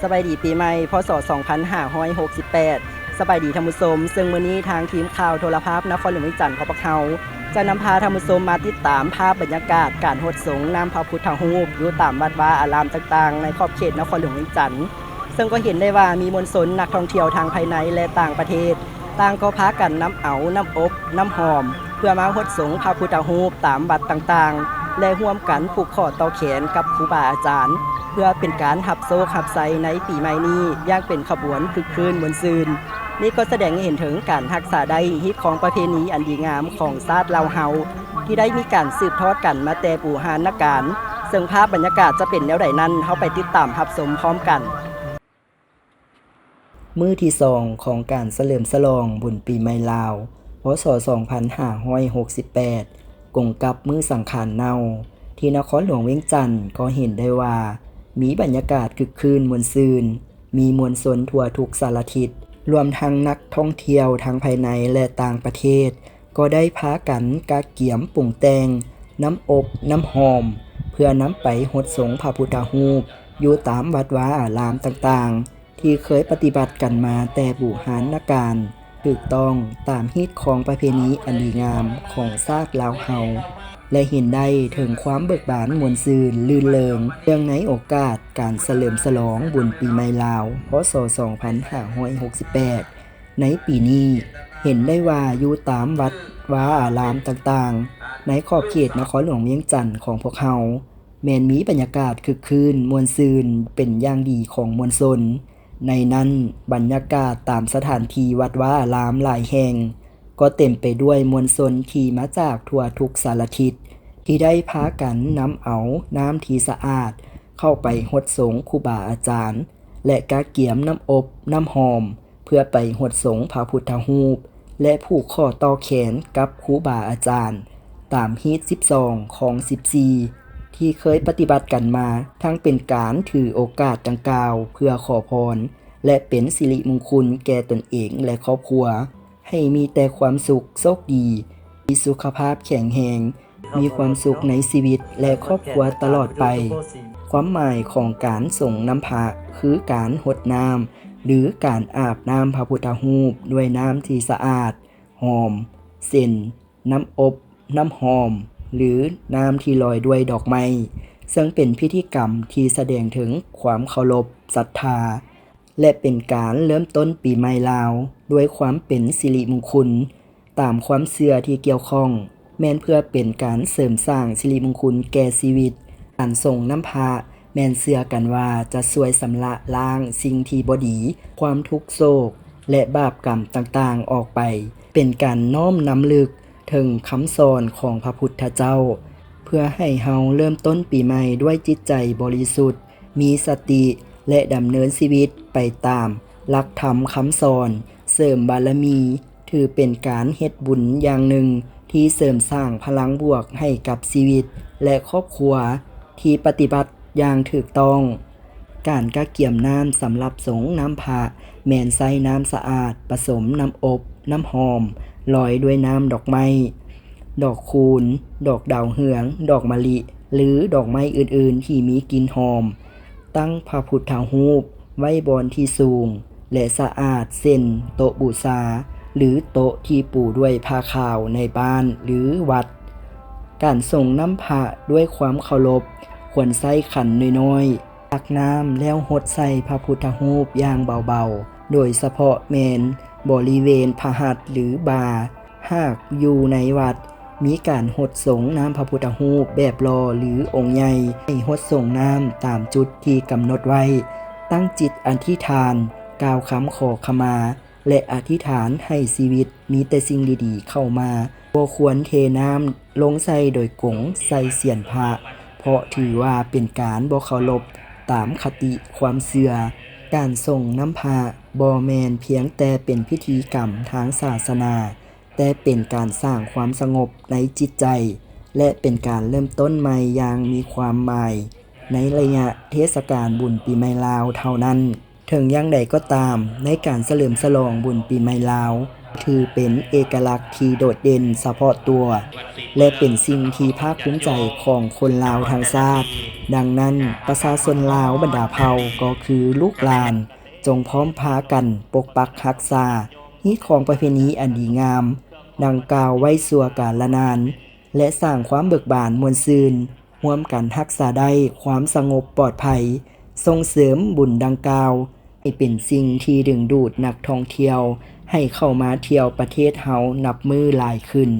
ສະບາຍດີປີໃໝ່ ພ.ສ. ສອງພັນຫ້າຮ້ອຍຫົກສິບແປດ. ສະບາຍດີທ່ານຜູ້ຊົມ, ເຊິ່ງມື້ນີ້ທາງທີມຂ່າວໂທລະພາບນະຄອນຫຼວງວຽງຈັນຂອງພວກເຮົາ ຈະນຳພາທ່ານຜູ້ຊົມມາຕິດຕາມພາບບັນຍາກາດການຫົດສົງນ້ຳພະພຸດທະຮູບຢູ່ຕາມວັດວາອາລາມຕ່າງໆ ໃນຂອບເຂດນະຄອນຫຼວງວຽງຈັນ, ເຊິ່ງກໍເຫັນໄດ້ວ່າມີມວນຊົນນັກທ່ອງທ່ຽວທັງພາຍໃນ ແລະ ຕ່າງປະເທດ ຕ່າງກໍພາກັນນຳເອົານ້ຳອົບ ນ້ຳຫອມ ເພື່ອມາຫົດສົງພະພຸດທະຮູບຕາມວັດຕ່າງໆ ແລະ ຮ່ວມກັນຜູກຂໍ້ຕໍ່ແຂນກັບຄູບາອາຈານ ເພື່ອເປັນການຮັບໂຊກຮັບໄຊໃນປີໃໝ່ນີ້ຢ່າງເປັນຂະບວນຄຶກຄື້ນມ່ວນຊື່ນ. ນີ້ກໍສະແດງໃຫ້ເຫັນເຖິງການຮັກສາໄດ້ຮີດຄອງປະເພນີອັນດີງາມຂອງຊາດລາວເຮົາ ທີ່ໄດ້ມີການສືບທອດກັນມາແຕ່ບູຮານນະການ, ເຊິ່ງພາບບັນຍາກາດຈະເປັນແນວໃດນັ້ນ ເຮົາໄປຕິດຕາມຮັບຊົມພ້ອມກັນ. ມື້ທີສອງຂອງການສະເຫຼີມສະຫຼອງບຸນປີໃໝ່ລາວ ພ.ສ. ສອງພັນຫ້າຮ້ອຍຫົກສິບແປດ ກົງກັບມື້ສັງຂານເນົ່າ ທີ່ນະຄອນຫຼວງວຽງຈັນ ກໍເຫັນໄດ້ວ່າມີບັນຍາກາດຄຶກຄື້ນມ່ວນຊື່ນ, ມີມວນຊົນທົ່ວທຸກສາລະທິດ, ລວມທັງນັກທ່ອງທ່ຽວທັງພາຍໃນ ແລະ ຕ່າງປະເທດ ກໍໄດ້ພາກັນກະກຽມປຸງແຕ່ງນ້ຳອົບນ້ຳຫອມ ເພື່ອນຳໄປຫົດສົງພະພຸດທະຮູບຢູ່ຕາມວັດວາອາລາມຕ່າງໆ ທີ່ເຄີຍປະຕິບັດກັນມາແຕ່ບູຮານນະການ ຖືກຕ້ອງຕາມຮີດຄອງປະເພນີອັນດີງາມຂອງຊາດລາວເຮົາ ແລະ ເຫັນໄດ້ເຖິງຄວາມເບີກບານມ່ວນຊື່ນລື່ນເລີງ. ເນື່ອງໃນໂອກາດການສະເຫຼີມສະຫຼອງບຸນປີໃໝ່ລາວ ພ.ສ. ສອງພັນຫ້າຮ້ອຍຫົກສິບແປດ ໃນປີນີ້ ເຫັນໄດ້ວ່າຢູ່ຕາມວັດວາອາລາມຕ່າງໆ ໃນຂອບເຂດນະຄອນຫຼວງວຽງຈັນຂອງພວກເຮົາ ແມ່ນມີບັນຍາກາດຄຶກຄື້ນມ່ວນຊື່ນເປັນຢ່າງດີຂອງມວນຊົນ. ໃນນັ້ນ, ບັນຍາກາດຕາມສະຖານທີ່ວັດວາອາລາມຫຼາຍແຫ່ງ ກໍເຕັມໄປດ້ວຍມວນຊົນທີ່ມາຈາກທົ່ວທຸກສາລະທິດ ທີ່ໄດ້ພາກັນນຳເອົານ້ຳທີ່ສະອາດເຂົ້າໄປຫົດສົງຄູບາອາຈານ ແລະ ກະກຽມນ້ຳອົບນ້ຳຫອມ ເພື່ອໄປຫົດສົງພະພຸດທະຮູບ ແລະ ຜູກຂໍ້ຕໍ່ແຂນກັບຄູບາອາຈານ ຕາມຮີດສິບສອງ ຂອງສິບສີ່ ທີ່ເຄີຍປະຕິບັດກັນມາ, ທັງເປັນການຖືໂອກາດດັ່ງກ່າວເພື່ອຂໍພອນ ແລະ ເປັນສິລິມຸງຄຸນແກ່ຕົນເອງ ແລະ ຄອບຄົວ, ໃຫ້ມີແຕ່ຄວາມສຸກ, ໂຊກດີ, ມີສຸຂະພາບແຂງແຮງ, ມີຄວາມສຸກໃນຊີວິດ ແລະ ຄອບຄົວຕະຫຼອດໄປ. ຄວາມໝາຍຂອງການສົງນ້ຳພະ ຄືການຫົດນ້ຳ ຫຼື ການອາບນ້ຳພະພຸດທະຮູບດ້ວຍນ້ຳທີ່ສະອາດ, ຫອມ, ເຊັນ, ນ້ຳອົບ, ນ້ຳຫອມ ຫຼື ນ້ຳທີ່ລອຍດ້ວຍດອກໄມ້, ເຊິ່ງເປັນພິທີກຳທີ່ສະແດງເຖິງຄວາມເຄົາລົບ, ສັດທາ ແລະ ເປັນການເລີ່ມຕົ້ນປີໃໝ່ລາວດ້ວຍຄວາມເປັນສິລິມຸງຄຸນ. ຕາມຄວາມເຊື່ອທີ່ກ່ຽວຂ້ອງ, ແມ່ນເພື່ອເປັນການເສີມສ້າງສິລິມຸງຄຸນແກ່ຊີວິດ. ການສົງນ້ຳພະແມ່ນເຊື່ອກັນວ່າຈະຊ່ວຍຊຳລະລ້າງສິ່ງທີ່ບໍ່ດີ, ຄວາມທຸກໂສກ ແລະ ບາບກຳຕ່າງໆອອກໄປ, ເປັນການນ້ອມນຳລຶກເຖິງຄຳສອນຂອງພະພຸດທະເຈົ້າ ເພື່ອໃຫ້ເຮົາເລີ່ມຕົ້ນປີໃໝ່ດ້ວຍຈິດໃຈບໍລິສຸດ, ມີສະຕິ ແລະ ດຳເນີນຊີວິດໄປຕາມຫຼັກທຳຄຳສອນ, ເສີມບາລະມີ, ຖືເປັນການເຮັດບຸນຢ່າງໜຶ່ງທີ່ເສີມສ້າງພະລັງບວກໃຫ້ກັບຊີວິດ ແລະ ຄອບຄົວທີ່ປະຕິບັດຢ່າງຖືກຕ້ອງ. ການກະກຽມນ້ຳສຳລັບສົງນ້ຳພະ ແມ່ນໃຊ້ນ້ຳສະອາດປະສົມນ້ຳອົບ, ນ້ຳຫອມ, ລອຍດ້ວຍນ້ຳດອກໄມ້, ດອກຄູນ, ດອກດາວເຮືອງ, ດອກມະລິ ຫຼື ດອກໄມ້ອື່ນໆທີ່ມີກິ່ນຫອມ, ຕັ້ງພະພຸດທະຮູບໄວ້ບ່ອນທີ່ສູງ ແລະ ສະອາດ ເຊັ່ນ ໂຕະບູຊາ ຫຼື ໂຕະທີ່ປູດ້ວຍຜ້າຂາວໃນບ້ານ ຫຼື ວັດ. ການສົງນ້ຳພະດ້ວຍຄວາມເຄົາລົບ ຄວນໃຊ້ຂັນນ້ອຍໆ ຕັກນ້ຳແລ້ວຫົດໃສ່ພະພຸດທະຮູບຢ່າງເບົາໆ, ໂດຍສະເພາະແມ່ນບໍລິເວນພະຫັດ ຫຼື ບ່າ. ຫາກຢູ່ໃນວັດມີການຫົດສົງນ້ຳພະພຸດທະຮູບແບບຫຼໍ່ ຫຼື ອົງໃຫຍ່, ໃຫ້ຫົດສົງນ້ຳຕາມຈຸດທີ່ກຳນົດໄວ້, ຕັ້ງຈິດອະທິຖານ, ກ່າວຄຳຂໍຂະມາ ແລະ ອະທິຖານໃຫ້ຊີວິດມີແຕ່ສິ່ງດີໆເຂົ້າມາ. ບໍ່ຄວນເທນ້ຳລົງໃສ່ໂດຍກົງໃສ່ສຽນພະ, ເພາະຖືວ່າເປັນການບໍ່ເຄົາລົບຕາມຄະຕິຄວາມເຊື່ອ. ການສົງນ້ຳພະບໍ່ແມ່ນພຽງແຕ່ເປັນພິທີກຳທາງສາສະໜາ, ແຕ່ເປັນການສ້າງຄວາມສະຫງົບໃນຈິດໃຈ ແລະ ເປັນການເລີ່ມຕົ້ນໃໝ່ຢ່າງມີຄວາມໝາຍໃນໄລຍະເທດສະການບຸນປີໃໝ່ລາວເທົ່ານັ້ນ. ເຖິງຢ່າງໃດກໍຕາມ, ໃນການສະເຫຼີມສະຫຼອງບຸນປີໃໝ່ລາວ ຖືເປັນເອກະລັກທີ່ໂດດເດັ່ນສະເພາະຕົວ ແລະ ເປັນສິ່ງທີ່ພາກພູມໃຈຂອງຄົນລາວທັງຊາດ. ດັ່ງນັ້ນ, ປະຊາຊົນລາວບັນດາເຜົ່າກໍຄືລູກຫຼານ ຈົ່ງພ້ອມພາກັນປົກປັກຮັກສາ ຮີດຄອງປະເພນີອັນດີງາມດັ່ງກ່າວໄວ້ຊົ່ວກາລະນານ ແລະ ສ້າງຄວາມເບີກບານມ່ວນຊື່ນ, ຮ່ວມກັນຮັກສາໄດ້ຄວາມສະຫງົບປອດໄພ, ສົ່ງເສີມບຸນດັ່ງກ່າວໃຫ້ເປັນສິ່ງທີ່ດຶງດູດນັກທ່ອງທ່ຽວໃຫ້ເຂົ້າມາທ່ຽວປະເທດເຮົານັບມື້ຫຼາຍຂຶ້ນ.